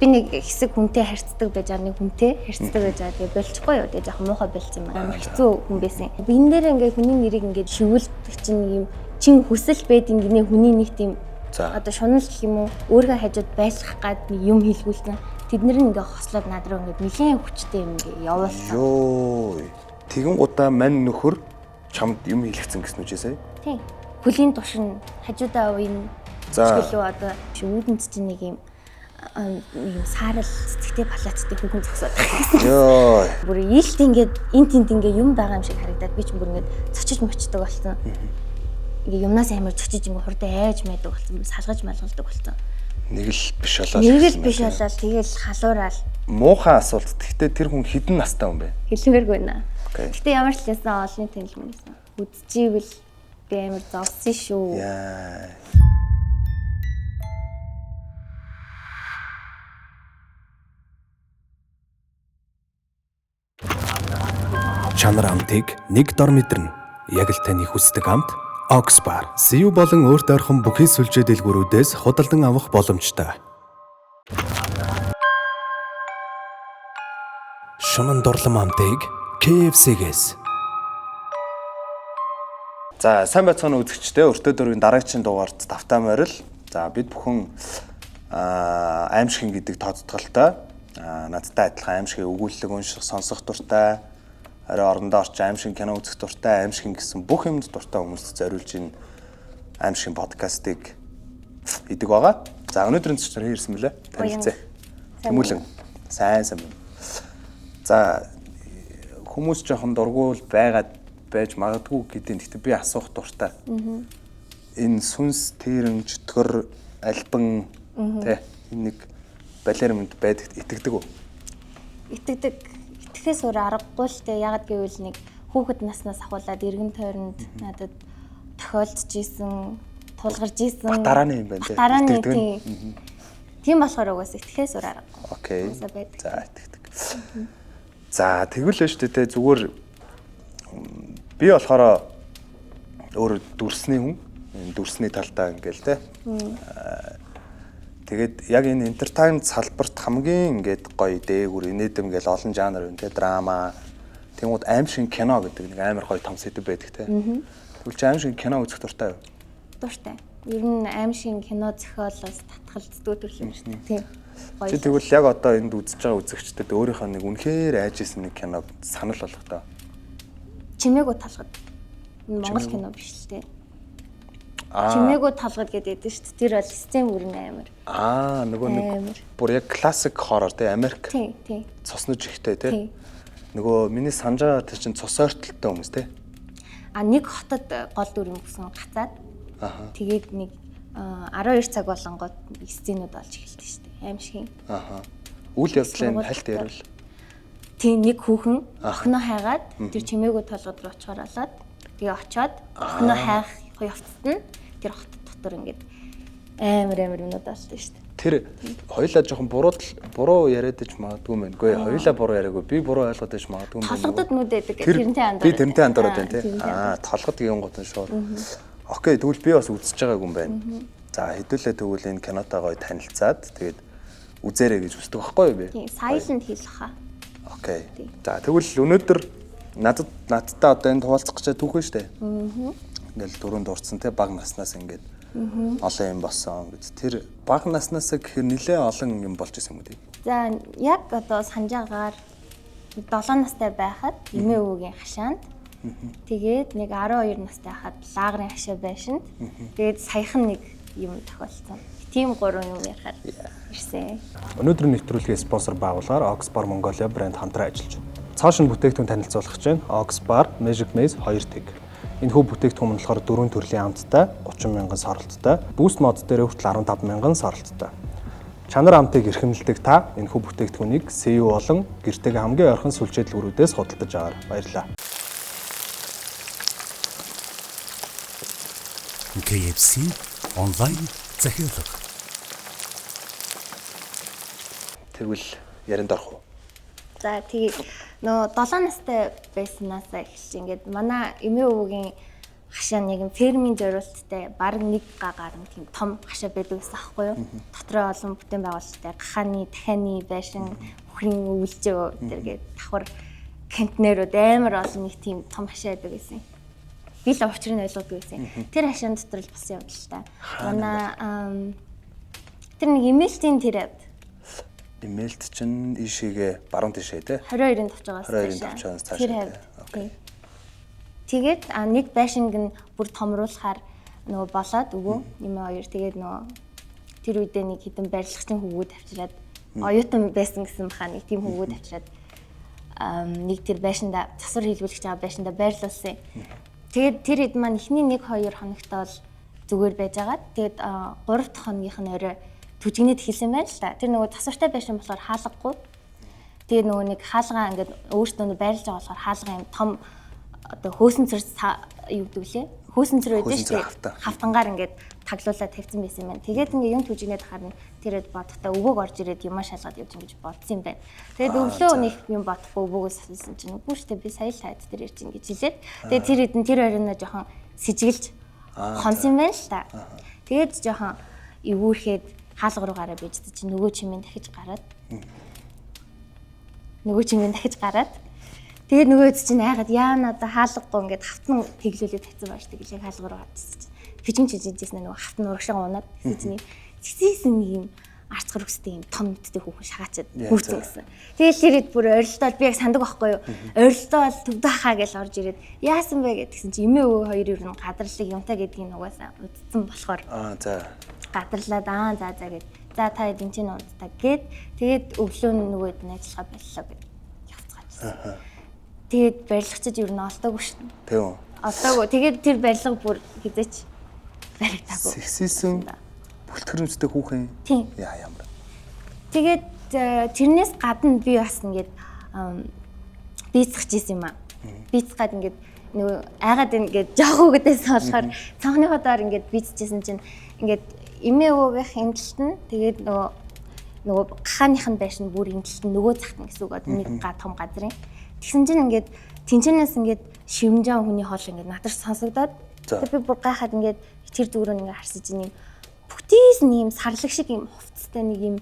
Би нэг хэсэг хүнтэй харьцдаг байж байгаа, нэг хүнтэй харьцдаг байж байгаа. Тэгээ болчихгүй юу. Тэгээ жоохон муухай болцсон юм. Амар хэцүү хүн байсан. Би энэ дээр ингээ хүний нэрийг ингээ шивүүлдэг чинь юм чин хүсэл байд ингэнэ хүний нэг тийм одоо шунал гэх юм уу өөрийнхөө хажууд байлгах гад нэг юм хийлгүүлсэн. Тэд нэр нь ингээ хослоод над руу ингээ нэлээд хүчтэй юм ингээ явуулсан. Йоо. Тэгэн гутаа мань нөхөр чамд юм хийлгэсэн гэсэн үг чээсэй? Тийм. Хөлийн тушин хажуудаа уян гэлөө одоо үүдэнд чинь нэг юм юм саарал цэцэгтэй палацтай хүүхэн зогсоод байгаа гэсэн. Йоо. Бүр ийшт ингээд эн тэнд ингээд юм байгаа юм шиг харагдаад би ч бүр ингээд цочиж мочдөг болсон. Ингээ юмнаас амар цочиж ингээ хурдан айж майдаг болсон. Салгаж малгалдаг болсон. Нэг л биш болоо. Нэг л биш болоо тэгэл халуураал. Муухай асуулт. Гэхдээ тэр хүн хэдэн настай хүн бэ? Хэлмээргүй наа. Гэхдээ ямар ч лсэн олонний танил хүн байсан. Үдчихвэл би амар зовсон шүү. Яа. Чанар амтыг нэг дор мэдэрнэ. Яг л таны хүсдэг амт Oxbar. CU болон өөрт ойрхон бүхий сүлжээ дэлгүүрүүдээс худалдан авах боломжтой. Шунан дурлам амтыг KFC-гээс. За, сайн байцгаана үзэгчдээ. Өртөө дөрвийн дараагийн дугаард тавтай морил. За, бид бүхэн аимшигын гэдэг тооцоололтой надтай адилхан аимшигын өгүүлэлэг унших, сонсох дуртай, орой орондоо орч аимшигын кино үзэх дуртай, аимшигын гэсэн бүх юмд дуртай хүмүүст зориулж энэ аимшигын подкастыг идэг байгаа. За, өнөөдрийн зочноор хэн ирсэн бэлээ? Танилцъя. Тэмүүлэн. Сайн сайн. За, хүмүүс жоохон дургуул байгаад байж магадгүй гэдэг. Гэхдээ би асуух дуртай. Энэ сүнс, тэрэн, чөтгөр, альбан тэ энэ нэг балиар юмд байдагт итгэдэг үү? Итгэдэг. Итгэхээс өөр аргагүй л дээ. Яагаад гэвэл нэг хүүхэд наснаас ахуулаад эргэн тойронд надад тохиолдож исэн, тулгарч исэн. Батарааны юм байна те. Батарааны тийм. Тийм болохоор угаас итгэхээс өөр аргагүй. Окей. За, итгэдэг. За, тэгвэл л шүү дээ те зүгээр би болохоор өөр дүрсний хүн. Энэ дүрсний талдаа ингээл те. Тэгээд яг энэ entertainment салбарт хамгийн ингээд гоё дээгүр инээдэм ингээл олон жанр байна те, драма. Тэнгууд аимшиг кино гэдэг нэг амар гоё том сэдэв байдаг те. Тэгвэл чи аимшиг кино үзэх дуртай юу? Дуртай. Ер нь аимшиг кино зохиолоос татгалздаг төрөл юм шүү дээ. Тийм. Чи тэгвэл яг одоо энд үзэж байгаа үзэгчдэд өөрийнхөө нэг үнэхээр айж исэн нэг киног санал болгох таа. Чимээгүй талгад. Энэ Монгол кино биш л те. Чимээгүй талгад гэдэг шүү дээ. Тэр бол систем бүрэн амар. Нөгөө нэг бүр яг классик хоррор те, Америк. Тийм, тийм. Цоснож ихтэй те. Нөгөө миний санаж байгаа тэр чинь цус ойртолтой хүмүүс те. Нэг хотод гол дүр юм гэсэн гацаад. Тэгээд нэг 12 цаг болонгод сценүүд олж эхэлдэг шүү дээ. Аимшигын. Үйл явдлын хальт ярил. Тийм, нэг хүүхэн охиноо хайгаад тэр чимээгүй толгод руу очихоор болоод тэгээ очоод охиноо хайх явцад нь тэр хот дотор ингээд амар амар юмнууд болтой шүү дээ. Тэр хоёлаа жоохон буруу яриад иж магадгүй мэн. Үгүй хоёлаа буруу яриаггүй. Би буруу ойлгоод иж магадгүй мэн. Толгодод нүд байдаг. Тэрнтэй андуураад. Би тэрнтэй андуураад байна тий. Толгод гин гот нь шууд. Окей, тэгвэл би бас үзэж байгаагүй юм байна. За, хэдүүлээ тэгвэл энэ кинотой гоё танилцаад тэгээд үзээрэй гэж хүсдэг байхгүй юу би? Тийм, Silent Hill хаа. Окей. За, тэгвэл өнөөдөр надтай одоо энэ хуваалцах гэж түүхэн штэ. Ингээл дөрөнд дурдсан те, баг наснаас ингээд олон юм болсон гэж. Тэр баг наснаас гэхээр нэлээ олон юм болж исэн юм үү? За, яг одоо санжаагаар 7 настай байхад эмээ өвөгийн хашаанд тэгээд нэг 12 настай байхад лагерын хашаа байшинд тэгээд саяхан нэг юм тохиолдсон. Тийм гурван юм ярихаар ирсэн. Өнөөдрийн нэвтрүүлгийн спонсор байгууллагаар Oxbar Mongolia брэнд хамтран ажиллаж байна. Цааш нь бүтээгдэхүүн танилцуулах гэж байна. Oxbar Magic Maze 2 тэг. Энэхүү бүтээгдэхүүн нь болохоор 4 төрлийн амттай, 30 мянган соролттой, Boost мод дээр хүртэл 15 мянган соролттой. Чанар амтыг эрхэмлэдэг та энэхүү бүтээгдэхүүнийг CU болон гэртэйгээ хамгийн ойрхон сүлжээ дэлгүүрүүдээс худалдаж аваарай. Баярлалаа. KFC онлайн захиалга. Тэгвэл ярианд орох уу? За, тэгээд нөө 7 настай байснаасаа эхэлж ингээд манай эмээ өвөгийн хашаа нэг юм фермийн зориулттай бараг 1 га гарan тийм том хашаа байдаг гэсэн аахгүй юу. Дотроо олон бүтээн байгуулалттай гахааны, дахианы байшин, бүхрийн өвлжөө тэргээд давхар контейнерууд амар олон нэг тийм том хашаа байдаг гэсэн. Би л учрыг ойлгодог гэсэн. Тэр хашаан дотор л болсон явдал л та. Манай тэр нэг имэйлтийн тэр авд. Имэйлт чинь ийшээгээ баруун тишээ те. 22-ын товчоогоос 22-ын товчоогоос цаашаа. Окей. Тэгээд нэг байшинг нь бүр томруулахаар нөгөө болоод өгөө нэмээ хоёр. Тэгээд нөгөө тэр үедээ нэг хідэн барилгачийн хөвгүүд авчираад оюутан байсан гэсэн баха нэг тийм хөвгүүд авчираад нэг тэр байшинда засвар хийлгүүлж байгаа байшинда байрлуулсан. Тэгээд тэр хэд маань эхний 1 2 хоногт бол зүгээр байжгаад тэгээд 3 дахь хоногийнх нь орой түжигнэд эхэлсэн байна л та. Тэр нөгөө засвартай байшин болохоор хаалгагүй. Тэгээд нөгөө нэг хаалгаа ингээд өөртөө нь байрлаж байгаа болохоор хаалгаа юм том одоо хөөсөн цэр юу гэдэг лээ? Хөөсөн цэр байдаг шүү дээ. Хавтангаар ингээд таглуулаад тавьсан байсан юм байна. Тэгээд ингээд юм түжигнэд харна тэрэд бодохдоо өвөөг орж ирээд юмаа шалгаад явж ингэж бодсон юм байна. Тэгээд өглөө нэг юм бодохгүй өвөөгөөс асуусан чинь үгүй шүү дээ би сая л таад дээр ирж ингэж хэлээд. Тэгээд тэр хэдэн тэр оройно жоохон сэжиглж хонсон юм байна л та. Тэгээд жоохон эвүүрхэд хаалга руу гараа бийжсэн чинь нөгөө чимээ дахиж гараад нөгөө чимээ дахиж гараад тэгээд нөгөөд чинь айгаад яа надаа хаалгагүй ингээд хавтан тэглүүлээд тавьсан байж тэгэл яг хаалга руу гарчихсан чинь пижин чижижсэн нөгөө хавтан урагшаа унаад гэсэн чинь сэгсээсэн нэг юм арцгар өстэй юм том нүдтэй хүүхэн шагаачаад хүүцэн гэсэн. Тэгэл тэр хэд бүр орилдоод би яг сандаг байхгүй юу. Орилдоод төвдөө хаа гэж орж ирээд яасан бэ гэдгсэн чинь эмээ өвөө хоёр ер нь гадарлыг юмтай гэдгийг угаасаа удцсан болохоор аа за гадарлаад аа за за гэд за та хэд энэ чинь унтаа гэд тэгээд өглөө нь нөгөөд нь ажиллагаа боллоо гэд явцгаачсан. Тэгээд барилгачид ер нь олдоогүй шин. Тийм үү. Олдоогүй. Тэгээд тэр барилга бүр хизээч баригдаагүй. Сэгсээсэн бүлтгэрэмжтэй хүүхэн. Тийм. Яа ямар. Тэгээд тэрнээс гадна би бас ингээд бийцгэж исэн юм аа. Бийцгаад ингээд нөгөө айгаад ингээд жоох үгдээс болохоор цонхныхоо доор ингээд бийцчихсэн чинь ингээд эмээ өвөөгийнх эмдэлт нь тэгээд нөгөө гахааных нь байшин бүр эмдэлт нь нөгөө захт нь гэсэн үг одоо нэг га том газрын. Тэгсэн чинь ингээд тэнчэнээс ингээд шивмжаа хүний хоол ингээд надарч сонсогдоод тэгээд би бүр гайхаад ингээд тэр зүгрөө ингээд харсан чинь юм бүгдээс нь юм сарлаг шиг юм хувцастай нэг юм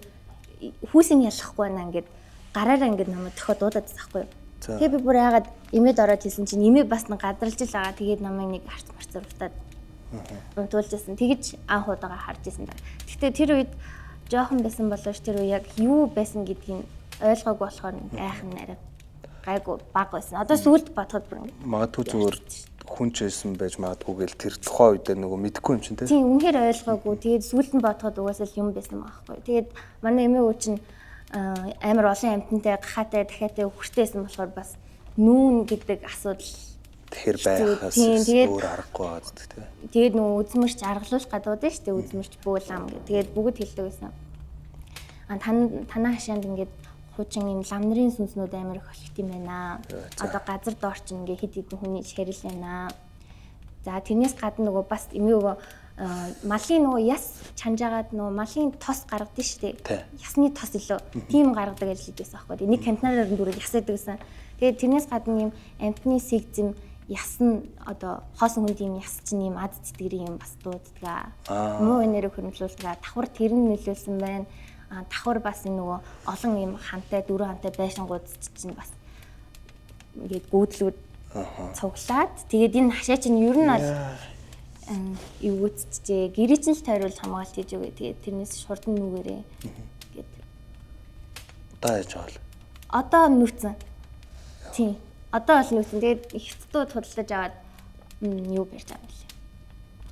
хүүсийг ялахгүй байна ингээд гараараа ингээд намайг тохиод дуудаад байсан байхгүй юу. Тэгээд би бүр яагаад эмээд ороод хэлсэн чинь эмээ бас нэг гадарлаж л байгаа. Тэгээд намайг нэг харц марцаар утаад унтуулж байсан. Тэгэж анх удаага харж исэн да. Гэхдээ тэр үед жоохон байсан боловч тэр үе яг юу байсан гэдгийг ойлгоогүй болохоор айхан арай гайгүй баг байсан. Одоо сүулт бодоход бүр ингэ. Магадгүй зүгээр хүн ч байсан байж магадгүй гэл тэр тухайн үедээ нөгөө мэдэхгүй юм чинь те. Тийм үнэхээр ойлгоогүй. Тэгээд сүулт нь бодоход угаасаа л юм байсан байхгүй. Тэгээд манай эмээ өвч чинь амар олон амьтантай гахаатай дахиатай хөртэй байсан болохоор бас нүүн гэдэг асуудал тэгэхээр байхаас өөр аргагүй байгаа зү те. Тэгээд нөгөө үзмэрч аргалуулах гадууд нь шүү дээ. Үзмэрч бөөлам гэх. Тэгээд бүгд хэлдэг байсан. А танаа хашаанд ингээд хуучин юм лам нарын сүнснүүд амар их олигт юм байна. Одоо газар доор чинь ингээ хэд хэдэн хүний шарил байна. За тэрнээс гадна нөгөө бас эмээ өвөө малын нөгөө яс чанжаагаад нөгөө малын тос гаргадаг шүү дээ. Ясны тос илүү тийм гаргадаг ажил хийдэг байсан аахгүй. Нэг контейнераар дүүрэг яс байдаг гэсэн. Тэгээд тэрнээс гадна юм амтны сэгзэм яс нь одоо хоосон хүнд юм яс чинь юм ад тэтгэрийн юм бас дууддаг. Муу энерги хөрөмжлүүлдэг. Давхар тэр нь нөлөөлсөн байна. Давхар бас энэ нөгөө олон юм хантай дөрөв хантай байшингууд чинь бас ингээд гүйдлүүд цуглаад тэгээд энэ хашаа чинь ер нь бол эвгүүцчихээ гэрээ чинь л тойруулж хамгаалт хийж өгөө. Тэгээд тэрнээс шурдан нүгээрээ гээд одоо яаж байгаа вэ? Одоо нүцэн. Тийм. Одоо бол нүцэн. Тэгээд хятадууд худалдаж аваад юу барьж байгаа юм бэлээ.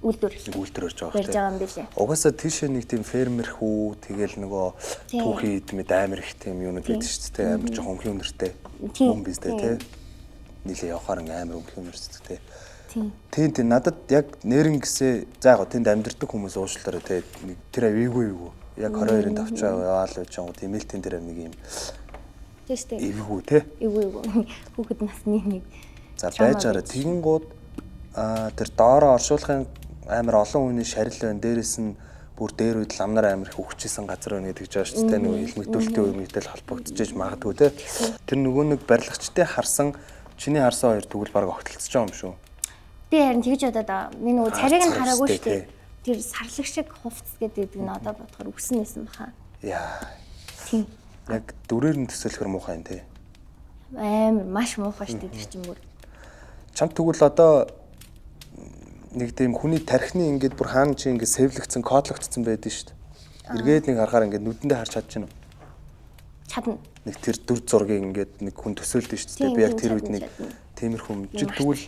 Үйлдвэр барьж байгаа. Барьж байгаа юм бэлээ. Угаасаа тийшээ нэг тийм фермер хүү тэгэл нөгөө түүхий эд мэд амар их тийм юунууд байдаг шүү дээ. Амар жоохон өмхий өндөртэй. Мөн биз дээ тий. Нийлээ явахаар ингээм амар өмхий өндөрцдөг тий. Тийм тийм надад яг нэрнгэсээ за яг тэнд амьдардаг хүмүүс уушлаарай тий. Тэр авигүй юу. Яг 22-ын тавчаа яваал байж байгаа имэйл тэн дээр нэг юм. Тийм шүү дээ. Эвгүй тий. Эвгүй эвгүй. Хүүхэд насны нэг. За байж байгаа. Тэгэнгүүт тэр доороо оршуулгын амар олон хүний шарил байна. Дээрээс нь бүр дээр үед ламнар амар их үхчихсэн газар байна гэдэг жаа шүү дээ. Нөгөө илмэгдүүлэлтийн үе мэтэл холбогдчихэж магадгүй тий. Тэр нөгөө нэг барилгачтай харсан чиний харсан хоёр тэгвэл баг огтлцож байгаа юм шүү. Би харин тэгж бодоод байгаа. Би нөгөө царайг нь хараагүй шүү дээ. Тэр сарлаг шиг хувцс гэдэг нь одоо бодохоор үсэн нэсэн баха. Яа. Тийм. Яг дүрээр нь төсөөлөхөр муухай юм тий. Амар маш муухай шүү дээ тэр чинь бүр. Чамд тэгвэл одоо нэг тийм хүний тархины ингээд бүр хаана чи ингээд сэвлэгдсэн, кодлогдсон байдэн шүү дээ. Эргээд нэг харахаар ингээд нүдэндээ харж чадчих нь. Чадна. Нэг тэр дүр зургийг ингээд нэг хүн төсөөлдөн шүү дээ. Би яг тэр үед нэг тиймэрхүү юм. Чи тэгвэл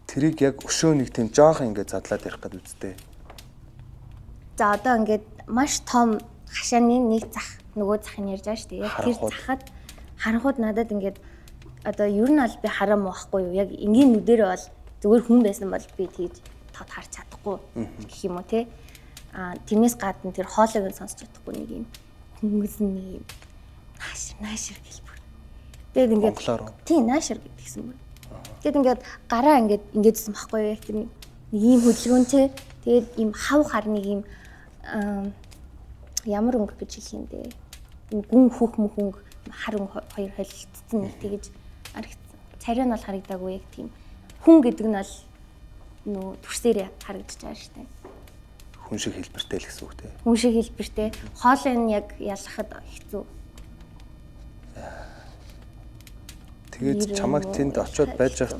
тэрийг яг өшөө нэг тийм жоохон ингээд задлаад ярих гээд үсттэй. За одоо ингээд маш том хашааны нэг зах нөгөө захыг ярьж байгаа шүү дээ. Яг тэр захад харанхууд надад ингээд одоо ер нь бол би харам байхгүй юу? Яг энгийн нүдэрээ бол зүгээр хүн байсан бол би тэгж тод харж чадахгүй гэх юм уу те. А тэрнээс гадна тэр хоолойг нь сонсч чадахгүй нэг юм хөнгөсөн нэг юм наашир наашир гэл бүр. Тэгээд ингээд тийм наашир гэдгийгсэн бүр. Тэгээд ингээд гараа ингээд ингэдсэн байхгүй юу? Яг тэр нэг ийм хөдөлгөөнтэй. Тэгээд ийм хав хар нэг ийм ямар өнгө гэж хэлэх юм бэ? Ийм гүн хөх мөх өнгө хар өнгө хоёр холилдсон нэг тэгэж харагдсан. Царай нь бол харагдаагүй яг тийм хүн гэдэг нь бол нөө төрсээрээ харагдаж байгаа шүү дээ. Хүн шиг хэлбэртэй л гэсэн үг тийм. Хүн шиг хэлбэртэй. Хоолой нь яг ялахад хэцүү. Тэгээд чамайг тэнд очиод байж хат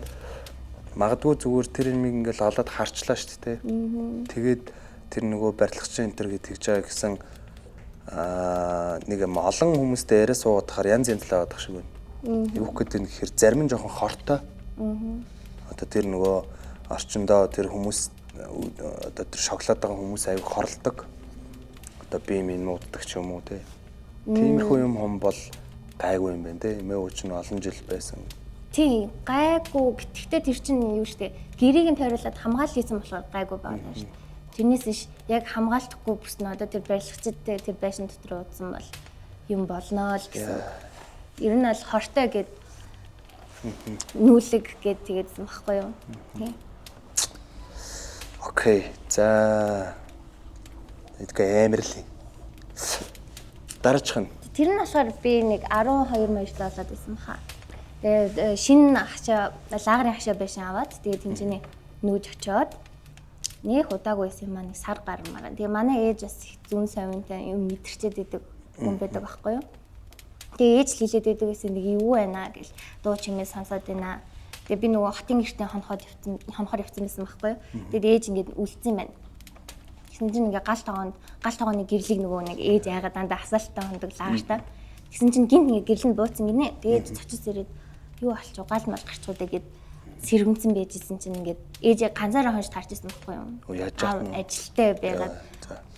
магадгүй зүгээр тэр юмыг ингээл олоод харчлаа шүү дээ. Тэгээд тэр нөгөө барилгачийн энэ төр гэж тэгж байгаа гэсэн нэг юм олон хүмүүстэй яриа суугаад янз янз л аваад шиг байна. Юу гэдэг нь гэхээр зарим нь жоохон хортой. Одоо тэр нөгөө орчиндөө тэр хүмүүс одоо тэр шоглоод байгаа хүмүүс аяг хорлдог. Одоо би минь мууддаг ч юм уу те. Тиймэрхүү юм хом бол гайгүй юм байна те. Эмээ ууч нь олон жил байсан. Тийм, гайгүй. Гэхдээ тэр чинь юу штэ. Гэрийг нь тойруулаад хамгаалал хийсэн болохоор гайгүй байгаа штэ. Тэрнээс иш яг хамгаалахгүй бүснэ одоо тэр барилгачдтай тэр байшин дотор уудсан бол юм болно л гэсэн. Ер нь бол хортой гэд нүүлэг гэд тэгээдсэн байхгүй юу? Тийм. Окей. За. Эдгээр амар л. Дараачих нь. Тэр нь болохоор би нэг 12 маяг болоод байсан баха. Тэгээд шинэ хашаа лагерын хашаа байшин аваад тэгээд тэнцэнэ нүүж очиод нэг удаагүй байсан юм аа нэг сар гармаараа. Тэгээ манай ээж бас их зүүн совинтай юм мэдэрчээд идэг хүн байдаг байхгүй юу? Тэгээ ээж л хэлээд байдаг гэсэн нэг юу байна гэл дуу чимээ сонсоод байна. Тэгээ би нөгөө хотын гэртээ хонхоор явцсан байсан байхгүй юу? Тэгээд ээж ингээд үлдсэн байна. Тэгсэн чинь ингээд гал тогооны гэрлийг нөгөө нэг ээж яагаад дандаа асаалттай хондог лагертай. Тэгсэн чинь гинт ингээд гэрэл нь бууцсан гинэ. Тэгээд цочос ирээд юу болчих гал мал гарчих уу гэд сэргэмцэн байжсэн чинь ингээд ээжээ ганцаараа хонж таарч ирсэн байхгүй юу? Яаж яах вэ? Ажилтай байгаад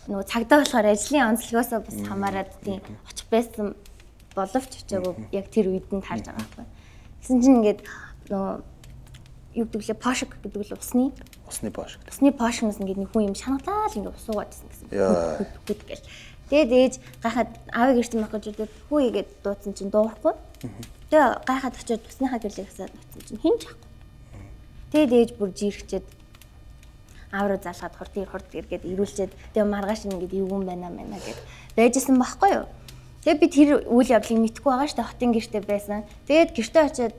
нөгөө цагдаа болохоор ажлын онцлогоосоо бас хамаарат тийм очих байсан боловч очиагүй яг тэр үед нь таарж байгаа байхгүй. Тэгсэн чинь ингээд нөгөө юу гэдэг лээ пошик гэдэг л усны пошик. Усны пошигнаас ингээд нэг хүн юм шанаглаа л ингээд усуугаад ирсэн гэсэн. Хөд гэл. Тэгээд ээж гайхаад аавыг ирсэн байх гэж үзээд хүү игээд дуудсан чинь дуурахгүй. Тэгээ гайхаад очиод усныхаа гэрлийг асаад очсон чинь хэн ч ахгүй. Тэгээд ээж бүр жирхчээд аав руу залгаад хурд эргээд ирүүлчээд тэгээ маргааш ингээд эвгүй юм байна мэнэ гэд байжсэн байхгүй юу. Тэгээд би тэр үйл явдлыг мэдэхгүй байгаа шүү дээ хотын гэртээ байсан. Тэгээд гэртээ очиод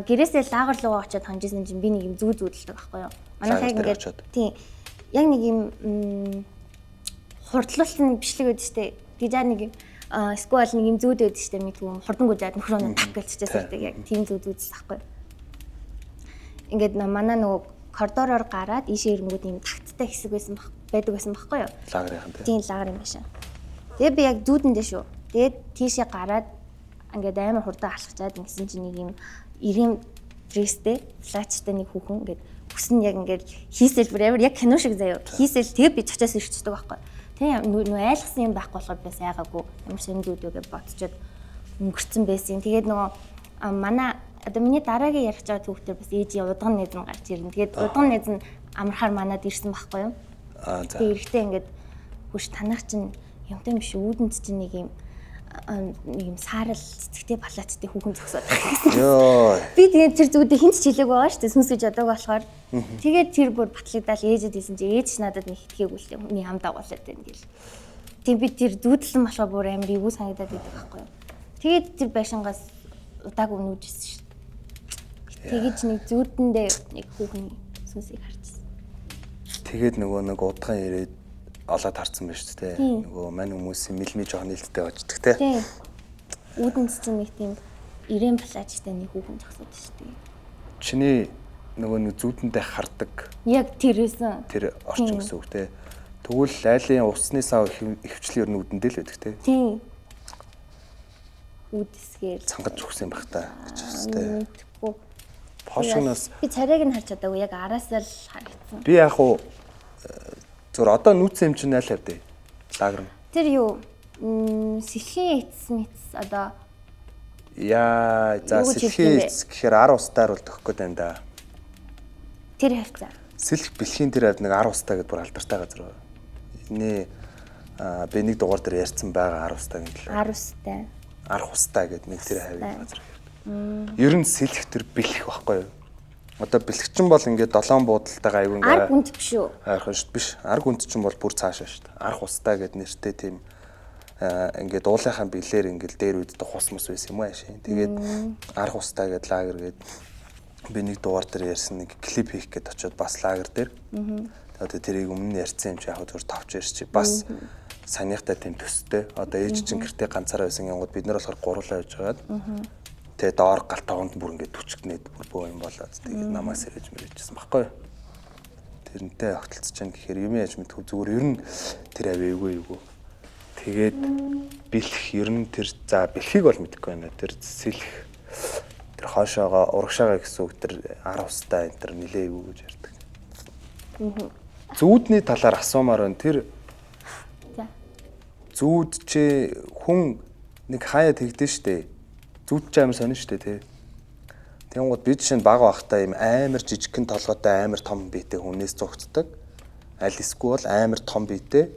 гэрээсээ лагер руугаа очиод хонжсэн чинь би нэг юм зүү зүүдэлдэг байхгүй юу. Манайхаа ингээд тийм яг нэг юм хурдлуулсан бичлэг байдаг шүү дээ. Тэгж аа нэг юм эсвэл нэг юм зүүд байдаг шүү дээ мэдгүй юм хурдангуй жаад нөхрөө нь тав гэлччихсэн гэдэг яг тийм зүү зүүдэлсэн байхгүй юу. Ингээд манай нөгөө коридороор гараад ийшээ ирэнгүүд юм тагттай хэсэг байсан байдаг байсан байхгүй юу? Лагерийнхан тийм. Тийм лагер юм шиг. Тэгээ би яг зүүдэндээ шүү. Тэгээд тийшээ гараад ингээд амар хурдан алхачаад ингэсэн чинь нэг юм ирэм дрестэй, флачтай нэг хүүхэн ингээд үсэн яг ингээд хийсэл бүр амар яг кино шиг заяа. Хийсэл тэгээ би цочоос ирчихдэг байхгүй. Тэгээ нөө айлгсан юм байхгүй болохоор би сайгаагүй ямар сонин зүүд үү гэж бодцоод өнгөрцөн байсан. Тэгээд нөгөө манай одоо миний дараагийн ярих байгаа түүхтэр бас ээжийн удган найз нь гарч ирнэ. Тэгээд удган найз нь амархаар манад ирсэн байхгүй юу? Аа за. Тэгээд эрэхтэй ингээд хүш танах чинь юмтай биш үүдэнд чинь нэг юм саарал цэцэгтэй палаттай хүүхэн зогсоод байгаа гэсэн. Йоо. Би тэгээд тэр зүгүүдээ хинт ч хэлээгүй байгаа шүү дээ. Сүнс гэж бодоаг болохоор. Тэгээд тэр бүр батлагдал ээжэд хэлсэн чинь ээж надад нэг хитгээгүй л дээ. Хүний ам дагуулад байна гэл. Тийм би тэр зүүдлэн болохоор бүр амар эвгүй санагдаад байдаг байхгүй юу. Тэгээд тэр байшингаас удаагүй нүүжсэн шүү дээ. Тэгэж нэг зүүдэндээ нэг хүүхний сүнсийг харчихсан. Тэгээд нөгөө нэг удгаан ирээд олоод харсан байна шүү дээ. Нөгөө мань хүмүүсийн мэлми жоохон нээлттэй очдөг те. Тийм. Үүдэнд чинь нэг тийм ирээн плажтай нэг хүүхэн зогсоод шүү дээ. Чиний нөгөө нэг зүүдэндээ хардаг. Яг тэр байсан. Тэр орчин гэсэн үг те. Тэгвэл айлын усны сав ихэвчлэн ер нь үүдэндээ л байдаг те. Тийм. Үдсгээр цангаж өгсөн байх та гэж бас те. Мэдгүй. Пошигноос би царайг нь харж чадаагүй, яг араасаа л харагдсан. Би яг уу зөв одоо нүүцсэн юм чинь аль хавдэ? Лагер нь. Тэр юу сэлхийн эцэс мэц одоо яа за сэлхийн эцэс гэхээр 10 устаар бол төгөх гээд байна да. Тэр хавцаа. Сэлх бэлхийн тэр хавьд нэг 10 устай гэдээ бүр алдартай газар байна. Энэний би нэг дугаар дээр ярьсан байгаа 10 устайгийн талаар. 10 устай. 10 устай гэдэг нэг тэр хавийн газар ярьдаг. Ер нь сэлх тэр бэлэх байхгүй юу? Одоо бэлхчин бол ингээд долоон буудалтайгаа аягүй ингээд арг үнд биш үү? Ойрхон шүү биш. Арг үнд чинь бол бүр цаашаа шүү дээ. Арх устай гэд нэртэй тийм ингээд уулынхаа бэлээр ингээд дээр үед хус мус байсан юм аашаа. Тэгээд арх устай гэд лагер гэд би нэг дугаар дээр ярьсан нэг клип хийх гээд очиод бас лагер дээр. Одоо тэрийг өмнө нь ярьсан юм чи яг зөв товч ярьчих. Бас санийхтай тийм төстэй. Одоо ээж чинь гэртээ ганцаараа байсан гингууд бид нар болохоор гурлаа явж байгаад. Тэгээ доор гал тогоонд бүр ингээд түчгнээд бүр бөө юм болоод тэгээд намаас ирэж мэрээжсэн баггүй юу. Тэрнтэй огтлцож чинь гэхээр юм яаж мэдхүү зүгээр ер нь тэр авээгүй юу. Тэгээд бэлх ер нь тэр за бэлхийг бол мэдэхгүй байна. Тэр сэлх тэр хойшоогоо урагшаага гэсэн үг тэр 10 устай энэ тэр нилээ юу гэж ярьдаг. Зүүдний талаар асуумаар байна. Тэр зүүд чи хүн нэг хаяа тэгдэж штэ. Зүүд чи амар сонин штэ тий. Тэнгууд би жишээ нь бага байхдаа ийм амар жижигхэн толгойтой амар том биетэй хүнээс зугтдаг. Аль эсвэл амар том биетэй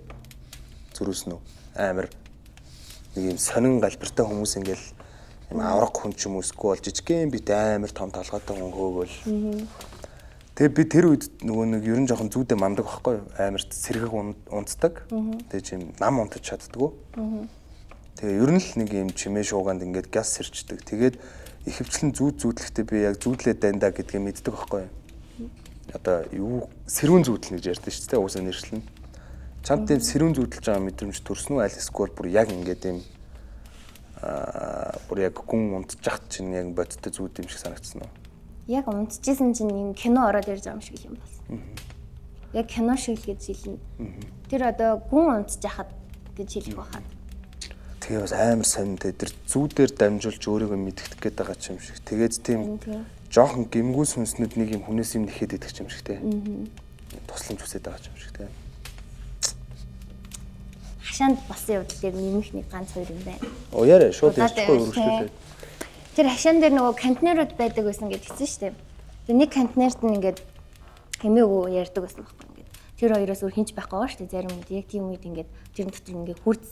зүрүүс нүү. Амар нэг ийм сонин галбиртай хүмүүс ингээл ийм авраг хүн ч юм уу эсвэл жижигхэн биетэй амар том толгойтой хүн хөөгөл. Тэгээ би тэр үед нөгөө нэг ер нь жоохон зүүдээ мандаг байхгүй юу? Амар сэргэг унтдаг. Тэгээ чим нам унтаж чаддгүй. Тэгээ ер нь л нэг юм чимээ шуугаанд ингээд газ сэрчдэг. Тэгээд ихэвчлэн зүүд зүүдлэхдээ би яг зүүдлээ дандаа гэдгийг мэддэг байхгүй юу? Одоо юу сэрүүн зүүдлэн гэж ярьдэн шүү дээ. Уусаа нэршлэн. Чамд тийм сэрүүн зүүдлж байгаа мэдрэмж төрсөн үү? Аль эсвэл бүр яг ингээд юм бүр яг гүн унтчих чинь яг бодиттой зүүд юм шиг санагдсан уу? Яг унтчихсан чинь юм кино ороод ирж байгаа юм шиг юм болсон. Яг кино шиг л гэж хэлнэ. Тэр одоо гүн унтчихад гэж хэлэх байхад. Тэгээ бас амар сонинтэй тэр зүүдээр дамжуулж өөрийгөө мэдгэх гээд байгаа юм шиг. Тэгээд тийм жоохон гимгүү сүнснүүд нэг юм хүнээс юм нэхэд идэх юм шиг те. Тусламж хүсээд байгаа юм шиг те. Хашаанд болсон явдал дээр нэмэх нэг ганц хоёр юм байна. Оо яриа шууд ярьчихгүй өргөжлүүлээ. Тэр хашаан дээр нөгөө контейнерууд байдаг байсан гэж хэлсэн шүү дээ. Тэгээ нэг контейнерт нь ингээд хэмээгүү ярьдаг байсан байхгүй ингээд. Тэр хоёроос өөр хинч байхгүй байгаа шүү дээ. Зарим үед яг тийм үед ингээд тэрэн дотор ингээд хүрз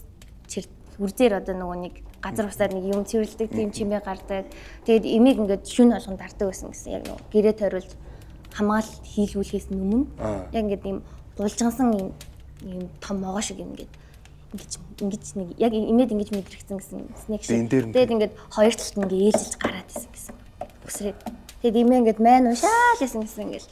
хүрзээр одоо нөгөө нэг газар усаар нэг юм цэвэрлдэг тийм чимээ гардаг. Тэгээд эмийг ингээд шүн болгон дардаг байсан гэсэн. Яг нөгөө гэрээ тойруулж хамгаалалт хийлгүүлэхээс өмнө яг ингээд ийм гулжгансан ийм том могоо шиг юм ингээд ингэж нэг яг имээд ингэж мэдрэгцэн гэсэн снэк шиг. Тэгээд ингээд хоёр талд ингээд ээлжилж гараад исэн гэсэн. Үсрээд. Тэгээд имээ ингээд майн уншаал исэн гэсэн ингээд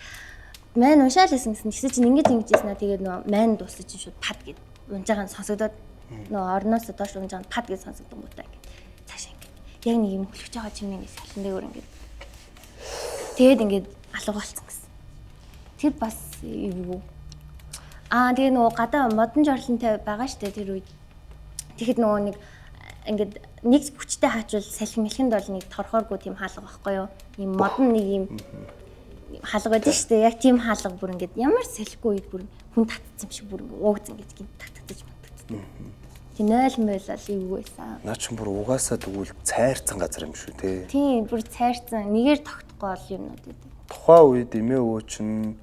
майн уншаал исэн гэсэн. Тэгсэн чинь ингэж ингэж ийсэн аа тэгээд нөгөө майн дууссан чинь шууд пад гэд унж байгаа нь сонсогдоод нөгөө орноос доош унж байгаа нь пад гэж сонсогдсон бутаа ингээд цаашаа ингээд яг нэг юм хөлөж байгаа чимээ ингээд салан дээгүүр ингээд тэгээд ингээд алга болсон гэсэн. Тэр бас юу. Аа тэгээ нөгөө гадаа модон жорлонтой байгаа штэ тэр үед. Тэгэхэд нөгөө нэг ингээд нэг хүчтэй хаачвал салхи мэлхэнд бол нэг торхооргүй тийм хаалга байхгүй юу? Ийм модон нэг юм хаалга байдаг штэ. Яг тийм хаалга бүр ингээд ямар салхигүй үед бүр хүн татцсан юм шиг бүр ингээд уугц ингээд гинт татагдаж мантагддаг. Тийм 0 мойл ал эвгүй байсан. Наа чинь бүр угаасаа тэгвэл цайрцсан газар юм шүү те. Тийм бүр цайрцсан нэгээр тогтохгүй бол юмнууд байдаг. Тухайн үед эмээ өвөө чинь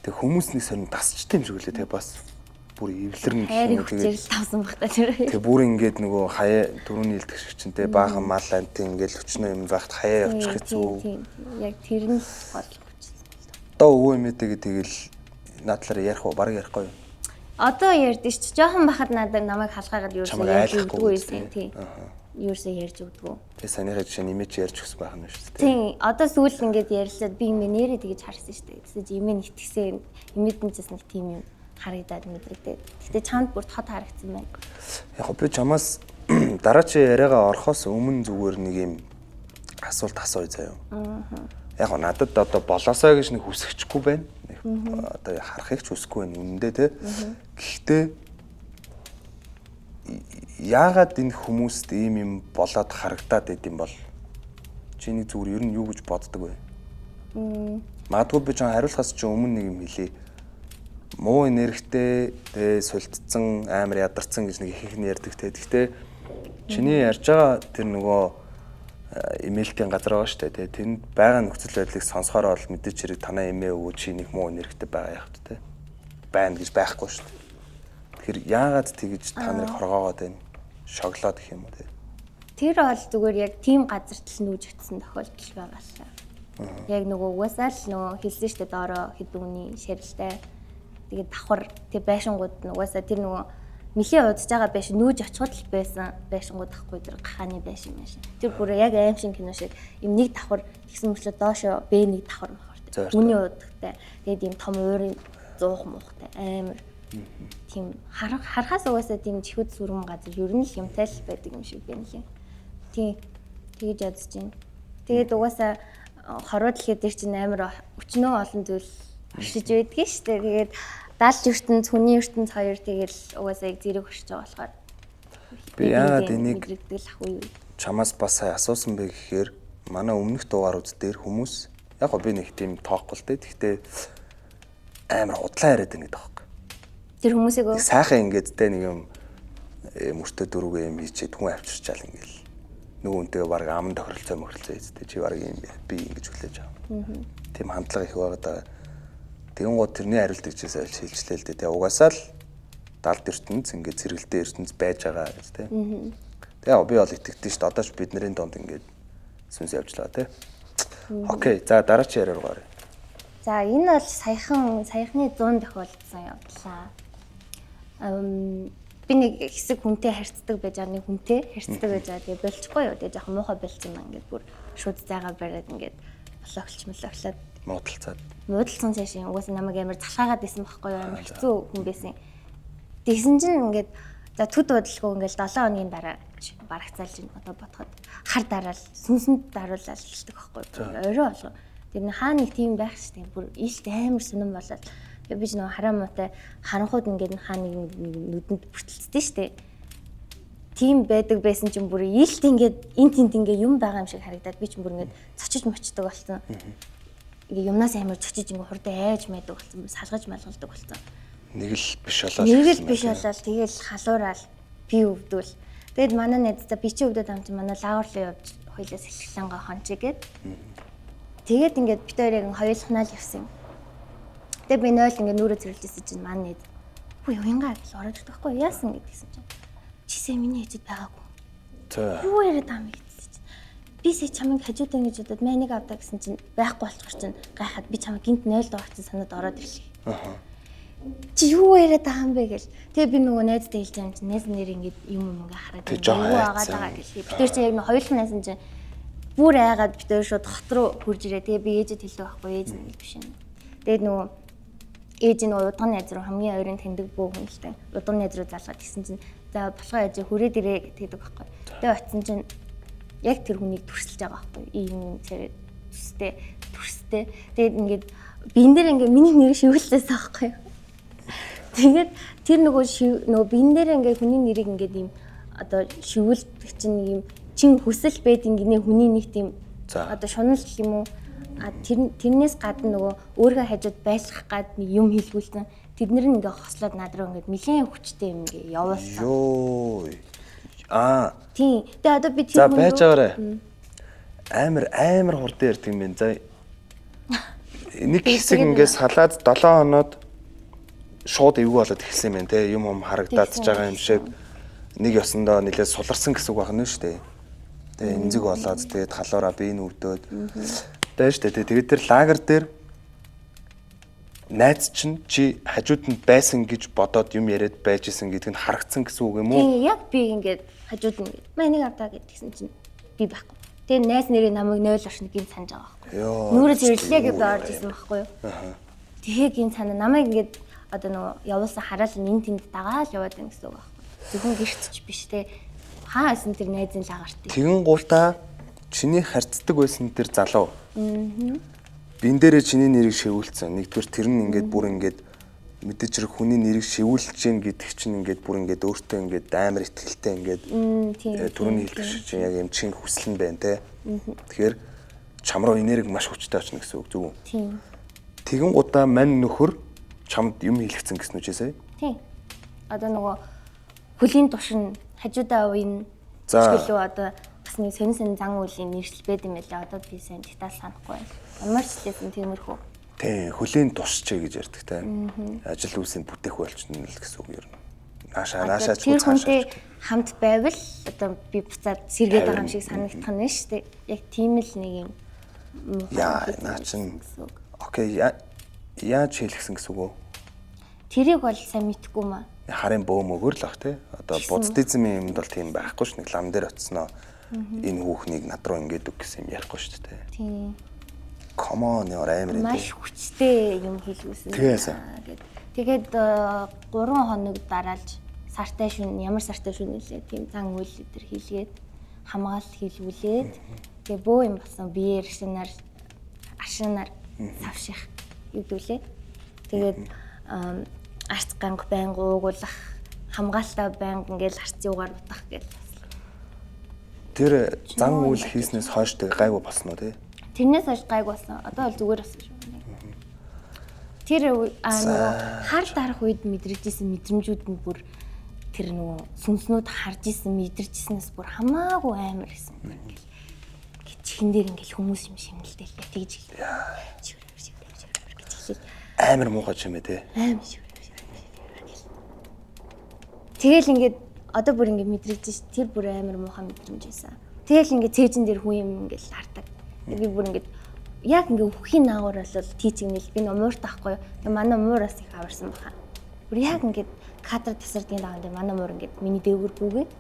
тэг хүмүүс нэг сонин тасчтай юм шиг үлээ те бас бүр эвлэрнэ гэх юм тэгээд тавсан баг та тэр. Тэг бүр ингээд нөгөө хаяа түрүүний хэлдэг шиг чинь те баахан мал амт ингээд өчнөө юм байхад хаяа явчих хэцүү. Яг тэр нь гол хүч. Одоо өвөө эмээтэйгээ тэгэл наад талаар ярих уу бараг ярихгүй юу? Одоо ярьдэн ч жоохон бахад надад намайг халахаагаад юу ярьж өгдөггүй байсан тий. Юурсээ ярьж өгдөггүй. Тэгээ санийхаа жишээ нэмээ чи ярьж өгсөн байх нь шүү дээ. Тийм. Одоо сүүл ингээд ярьлаад би ингэ нэрээ тэгэж харсан шүү дээ. Тэгсэн чи эмээ нэгтгсэн эмээдэн ч нэг тийм юм харагдаад мэдрэгдээд. Гэтэ чамд бүр тод харагдсан байна. Яг би чамаас дараа чи яриагаа орохоос өмнө зүгээр нэг юм асуулт асууя заяа. Яг надад одоо болоосоо гэж нэг хүсэхгүй байна. Одоо харахыг ч хүсэхгүй байна үнэндээ те. Гэхдээ яагаад энэ хүмүүст ийм юм болоод харагдаад идэм бол чиний зүгээр ер нь юу гэж боддог вэ? Магадгүй би чам хариулахаас чи өмнө нэг юм хэлье. Муу энергитэй тэ султцсан амар ядарсан гэж нэг ихэнх нь ярьдаг те. Гэхдээ чиний ярьж байгаа тэр нөгөө имэйлтийн газар байгаа шүү дээ. Тэнд байгаа нөхцөл байдлыг сонсохоор бол мэдээч хэрэг танаа эмээ өвөө чи нэг муу энергитэй байгаа яах вэ те. Байна гэж байхгүй шүү дээ. Тэгэхээр яагаад тэгэж та нарыг хоргоогоод байна? Шоглоод гэх юм уу те. Тэр бол зүгээр яг тийм газарт л нүүж очсон тохиолдол байгаа л та. Яг нөгөө угаасаа л нөгөө хэлсэн шүү дээ доороо хэдэн үний шарилтай. Тэгээд давхар тэг байшингууд нь угаасаа тэр нөгөө нэлээ удаж байгаа байшин нүүж очиход л байсан байшингууд ахгүй тэр гахааны байшин байшин. Тэр бүр яг аим шиг кино шиг юм нэг давхар тэгсэн мөртлөө доошо Б нэг давхар махартай. Үний удагтай. Тэгээд ийм том уурын зуух муухтай амар. Тийм харахаас угаасаа тийм чихүүд сүрэн газар ер нь л юмтай л байдаг юм шиг байна лээ. Тийм тэгэж ядаж байна. Тэгээд угаасаа хорвоо дэлхий дээр чинь амар өчнөө олон зүйл оршиж байдгийг шүү дээ. Тэгээд даалж ертөнц, хүний ертөнц хоёр тэгэл угаасаа яг зэрэг оршиж байгаа болохоор би яагаад энийг чамаас бас сая асуусан бэ гэхээр манай өмнөх дугаарууд дээр хүмүүс яг гоо би нэг тийм тоохгүй л дээ. Гэхдээ амар худлаа яриад байна гэдэг аахгүй. Тэр хүмүүсийг сайхан ингээд те нэг юм мөртөө дөрүгөө юм хийчихэд хүн авчирчаал ингээл нөгөө үнтэйгээ баг аман тохиролцоо мохиролцоо хийцтэй чи баг юм би ингэж хүлээж авах. Тийм хандлага их байгаа даа. Тэгэн гоо тэрний хариулт гэжээс ойлж хэлжлээ л дээ. Тэгээ угаасаа л далд ертөнц ингээд цэргэлдээ ертөнц байж байгаа гэж те. Тэгээ би бол итгэдэж шүү дээ. Одоо ч бидний дунд ингээд сүнс явжлаа те. Окей. За дараагийн яриа руу гаръя. За энэ бол саяхны 100 тохиолдсон явдлаа. Би нэг хэсэг хүнтэй харьцдаг байж байгаа, нэг хүнтэй харьцдаг байж байгаа. Тэгээ болчихгүй юу. Тэгээ жоохон муухай болцсон маа ингээд бүр шууд зайгаа бариад ингээд блоклч млоклоод муудалцаад. Муудалцсан цаашаа угаасаа намайг амар залхаагаад байсан байхгүй юу. Амар хэцүү хүн байсан. Тэгсэн чинь ингээд за төд удалгүй ингээд 7 хоногийн дараа барагцаалж байна. Одоо бодоход хар дараал сүнсэнд даруулаад эхэлдэг байхгүй юу. Орой болго. Тэр нэг хаа нэг тийм байх шүү дээ. Бүр илт амар сонирн болоод би ч нөгөө хараа муутай харанхууд ингээд хаа нэг нүдэнд бүртэлцдэг шүү дээ. Тийм байдаг байсан чинь бүр илт ингээд эн тент ингээд юм байгаа юм шиг харагдаад би ч бүр ингээд цочиж мочдөг болсон. Ингээ юмнаас амар цочиж ингээ хурдан айж майдаг болсон. Салгаж малгалдаг болсон. Нэг л биш болоод. Нэг л биш болоод тэгэл халуураал би өвдвөл. Тэгэд манай найздаа би чи өвдөд ам чи манай лагер руу явж хоёлаа сэлхлэнгаа хончи гээд. Тэгээд ингээд бид хоёр яг хоёулахнаа л явсан юм. Тэгээ би 0 ингээд нүрээ цэвэрлжсэн чинь манай найз "Үгүй уянгаа" гэж ороод ирдэг байхгүй яасан гэдгийгсэн чинь. Чисээ миний хажууд байгаагүй. За. Юу яриад байгаа юм бэ гэсэн чинь. Би сая чамайг хажууд ингэж бодоод манийг авдаа гэсэн чинь байхгүй болохоор чинь гайхаад би чамайг гинт 0 дугаар чинь санаад ороод ирлээ. Аха. Чи юу яриад байгаа юм бэ гэл. Тэгээ би нөгөө найздаа хэлж байгаа юм чинь найз нэр ингээд юм юм ингээ хараад юу агаад байгаа гэл. Бид тэр чинь яг нэг хоёулах найсан чинь бүр айгаад бид хоёр шууд хот руу хурж ирээ. Тэгээ би ээжэд хэлдэг байхгүй ээж нь биш юм. Тэгээд нөгөө ээж нь удган найз руу хамгийн ойрын таньдаг бөө хүн л дээ. Удган найз руу залгаад гисэн чинь за болохоо ээж хүрээд ирээ гэдэг байхгүй. Тэгээ очисон чинь яг тэр хүнийг төрсөлж байгаа байхгүй. Ийм юм царай төстэй төрстэй. Тэгээд ингээд биен дээр ингээд миний нэр шивэлцээс байхгүй. Тэгээд тэр нөгөө биен дээр ингээд хүний нэрийг ингээд ийм одоо шивэлдэг чинь ийм чин хүсэл байдیں гинэ хүний нэг тийм одоо шунал гэх юм уу. А тэрнээс гадна нөгөө өөрийнхөө хажууд байлгах гад нэг юм хийлгүүлсэн. Тэд нэр нь ингээ хослоод над руу ингээ нэлээд хүчтэй юм ингээ явуулсан. Йоо. Аа. Тийм. Тэгээ одоо би тэр хүн байж байгаарэ. Амар хурдан ярьдаг юм байна. За нэг хэсэг ингээ салаад 7 хоноод шууд эвгүй болоод эхэлсэн юм байна те. Юм юм харагдаад ч байгаа юм шиг нэг ёсондоо нэлээд суларсан гэсэн үг байна шүү дээ. Тэгээ эмзэг болоод тэгээд халуураа бие нүвдөөд. Тэ шүү дээ. Тэгээд тэр лагер дээр Найз чинь чи хажууд нь байсан гэж бодоод юм яриад байж исэн гэдг нь харагдсан гэсэн үг юм уу? Тийм, яг би ингээд хажууд нь ингээд маа энийг авдаа гэдгсэн чинь би байхгүй. Тэгээ найз нэрээ намайг 0 оршин гинт санаж байгаа байхгүй. Нүрээ зэрлээ гэж би орж исэн байхгүй юу? Тэгээ гинт санаа намайг ингээд одоо нөгөө явуулсан хараал нь энэ тэнд дагаал яваад байна гэсэн үг байхгүй. Зөвхөн гэрт ч биш те. Хаа байсан тэр найзын лагарт. Тэгэн гултаа чиний харьцдаг байсан тэр залуу. Аа. Бин дээрээ чиний нэрийг шивүүлсэн. Нэгдүгээр тэр нь ингээд бүр ингээд мэдээж хэрэг хүний нэрийг шивүүлж гин гэдэг чинь ингээд бүр ингээд өөртөө ингээд амар итгэлтэй ингээд түрүүний хэлдэг шиг чинь яг юм чин хүсэл нь байна те. Тэгэхээр чам руу энерги маш хүчтэй очно гэсэн үг зөв үү? Тийм. Тэгэн гудаа мань нөхөр чамд юм хийлгэцэн гэсэн үг чээсэй? Тийм. Одоо нөгөө хөлийн тушин хажуудаа уян чиглүү одоо бас нэг сонин сонин зан үйлийн нэршил байд юм байлаа. Одоо би сайн деталь санахгүй байна. Ямар ч хэлсэн тиймэрхүү. Тийм, хөлийн тушчээ гэж ярьдаг те. Ажил үйлсийг бүтээх болчихно л гэсэн үг юм. Нааша ч тэр хүнтэй хамт байвал одоо би буцаад сэргээд байгаа юм шиг санагдах нь шүү дээ. Яг тийм л нэг юм. Яа, наа чин. Окей, яаж хийлгсэн гэсэн үг үү? Тэрийг бол сайн мэдэхгүй маа. Харын бөө мөгөр л ах те. Одоо буддизмын юмд бол тийм байхгүй ш. Нэг лам дээр очсноо энэ хүүхнийг над руу ингээд үг гэсэн юм ярихгүй шүү дээ. Тийм. Come on яар амар юм. Маш хүчтэй юм хийлгүүлсэн. Тэгээд 3 хоног дараалж сартай шүн ямар сартай шүн нэлээ тийм зан үйл өдр хийлгээд хамгаалалт хийлгүүлээд тэгээ бөө юм болсон биеэр шинаар аршинаар савших юу гэвлээ. Тэгээд арц ганг байнга уугуулах хамгаалтаа байнга ингээл арц юугаар утах гэл. Тэр зан үйл хийснээс хойш тэг гайгүй болсон уу тий? Тэрнээс хойш гайгүй болсон. Одоо бол зүгээр болсон шүү. Тэр нөгөө хар дарах үед мэдрэгжсэн мэдрэмжүүд нь бүр тэр нөгөө сүнснүүд харж исэн мэдэрчсэнээс бүр хамаагүй амар гэсэн юм ингээл. Чихэн дээр ингээл хүмүүс юм шимнэлтэй л тэгж хэлээ. Гэж хэлээ. Амар муухай юм ээ тий. Амар шивэр. Тэгэл ингээд одоо бүр ингээд мэдрэгдэж ш. Тэр бүр амар муухай мэдрэмж байсан. Тэгэл ингээд цээжин дээр хүн юм ингээд хардаг. Би бүр ингээд яг ингээд үхийн наагур бол тийчгнэл би нөө мууртай байхгүй юу. Тэгээ манай муур бас их аварсан баха. Бүр яг ингээд кадр тасардгийн даан дээр манай муур ингээд миний дээгүүр гүгээд.